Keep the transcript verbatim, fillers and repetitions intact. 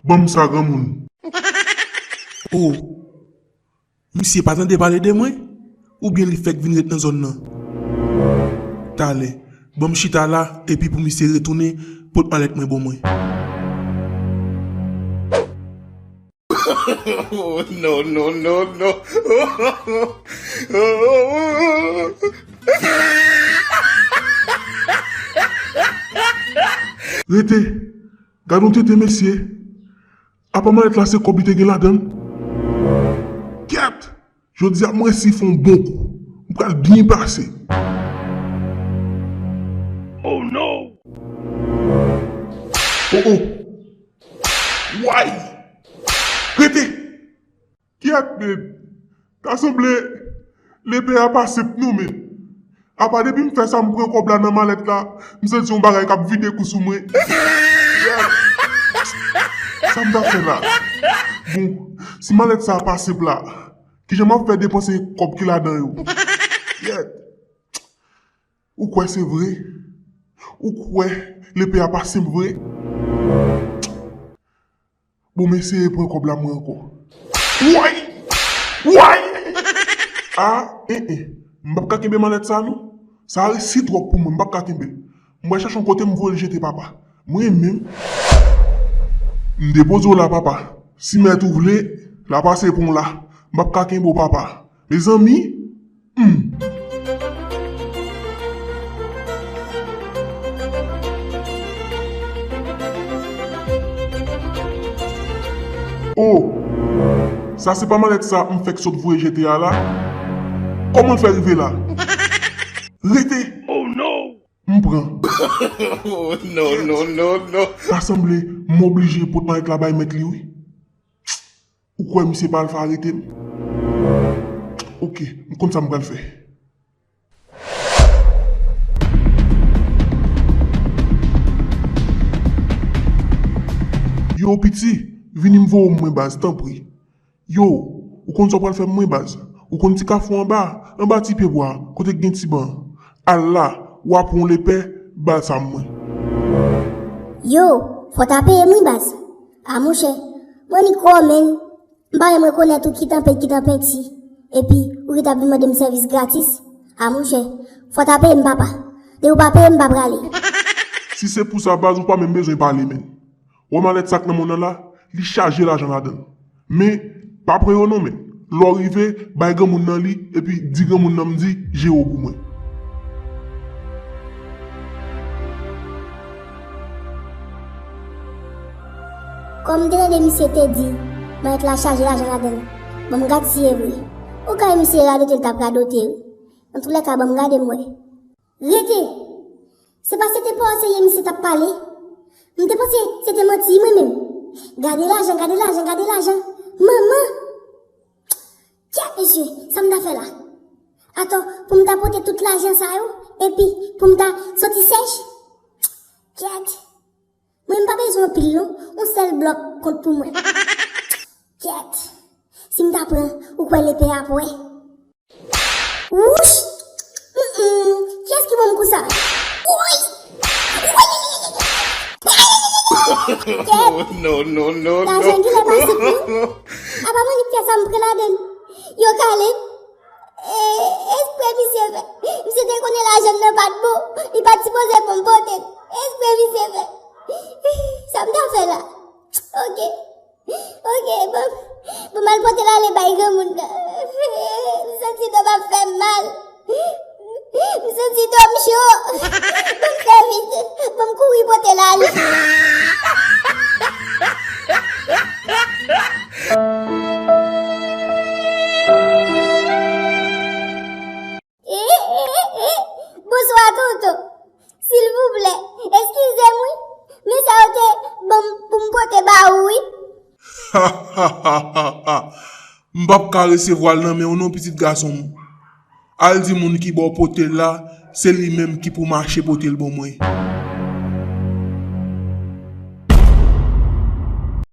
Ban m sa, granmoun. Oh, misye pa tande pale de mwen? Oubyen li fèk vin ret nan zòn nan? Talè, ban m chita la, epi pou misye retounen, pot malèt mwen ban mwen. Oh, no, no, no, no. Rete. Gad yon tete, mesye. Apa malèt la se kòb li te gen ladan l? Kèt! Jodi a mwen resi fè yon bon kou. M pral byen pase. Oh no! Oh oh! Way! Rete! Kèt, men! Ta sanble lepè a pa senp non, men. Apa depi m fè sa, m pran kòb la nan malèt la, m santi yon bagay k ap vide kou sou mwen. Kèt! Sa m ta fè la? Bon, si malèt sa a pa senp la, kijan m ap fè depanse kòb ki ladan yo? Kèt! Ou kwè se vre? Ou kwè lepè a pa senp vre? Bon, m eseye pran kòb la mwen ankò. Woy! Woy! A, en, en. M p ap ka kenbe malèt sa, non. Sa resi twòp pou mwen, m p ap ka kenbe l. M pral chache yon kote m voye l jete, papa. Mwen menm, m depoze w la, papa. Si mèt ou vle, la pase pou w la. M p ap ka kenbe w, papa. Mezanmi, hmm. Oh, sa se pa malèt sa m fèk sot voye jete a la? Kòman l fè rive la? Rete! Oh no! M pran. Oh, no, no, no, no. Ta sanble m oblije pot malèt la bay mèt li, wi. Ou kwè misye pa al fè arete m? Oke, m konn sa m pral fè. Yo, piti, vini m voye w mwen, baz, tanpri. Yo, ou konn sa w pral fè mwen, baz? Ou konn ti kafou anba, anba ti pyebwa, kote k gen ti ban? Al la, w a pran yon lepè, bal sa mwen. Yo, fò ta peye m wi, baz. A monchè, mwen ni kò, menn. M pa menm rekonèt ou ki tanpe, ki tanpenti. Epi, ou ki t ap vin mande m sèvis gratis. A monchè, fò ta peye m, papa. Depi w pa peye m, m pa prale. Si se pou sa, baz, ou pa menm bezwen pale, menn. Wè malèt sa k nan men w nan la, li chaje lajan ladan l. Men, pa pran yo non, menn. Lè w rive, bay granmoun nan li, epi di granmoun nan m di jere w pou mwen. Kòm m te tande misye te di, malèt la chaje lajan ladan l. Ban m gad si e vre. Ou ka wè misye radote l t ap radote wi. Antoulèka, ban m gade m wè. Rete! Se pa se te pawòl serye misye t ap pale? M te panse se te manti mwen menm. Gade lajan, gade lajan, gade lajan. Manman! Kèt mesye, sa m ta fè la? Atò, pou m ta pote tout lajan sa yo, epi pou m ta soti sèch? Kèt! Mwen m pa bezwen anpil non, yon sèl blòk kont pou mwen. Kèt! Si m ta pran, ou kwè lepè ap wè? Wouch! Mm, mm. Kiyès ki ban m kou sa? Woy! Woy! Kèt! No, no, no, no. Lajan genlè pa senp non. Apa mwen ki fè sa m pran ladan l? Yo kale m. E, espre misye fè. Misye te konnen lajan m nan pa t bon. Li pa t sipoze ban m pote l. Espre misye fè. Sa m ta fè la? Oke. Oke, bon. Bon, m al pote l ale bay granmoun nan. M santi do m ap fè m mal. M santi do m cho. Bon, m fè vit. Bon, m kouri pote l ale. E, e, e, e, bonswa, tonton. Silvouplè, eskize m, wi. Men sa yo te ban m pou m pote ba ou, wi. M p ap ka resevwa l nan men w non, pitit gason m. Al di moun ki ba w pote l la, se li menm ki pou mache pote l ban mwen.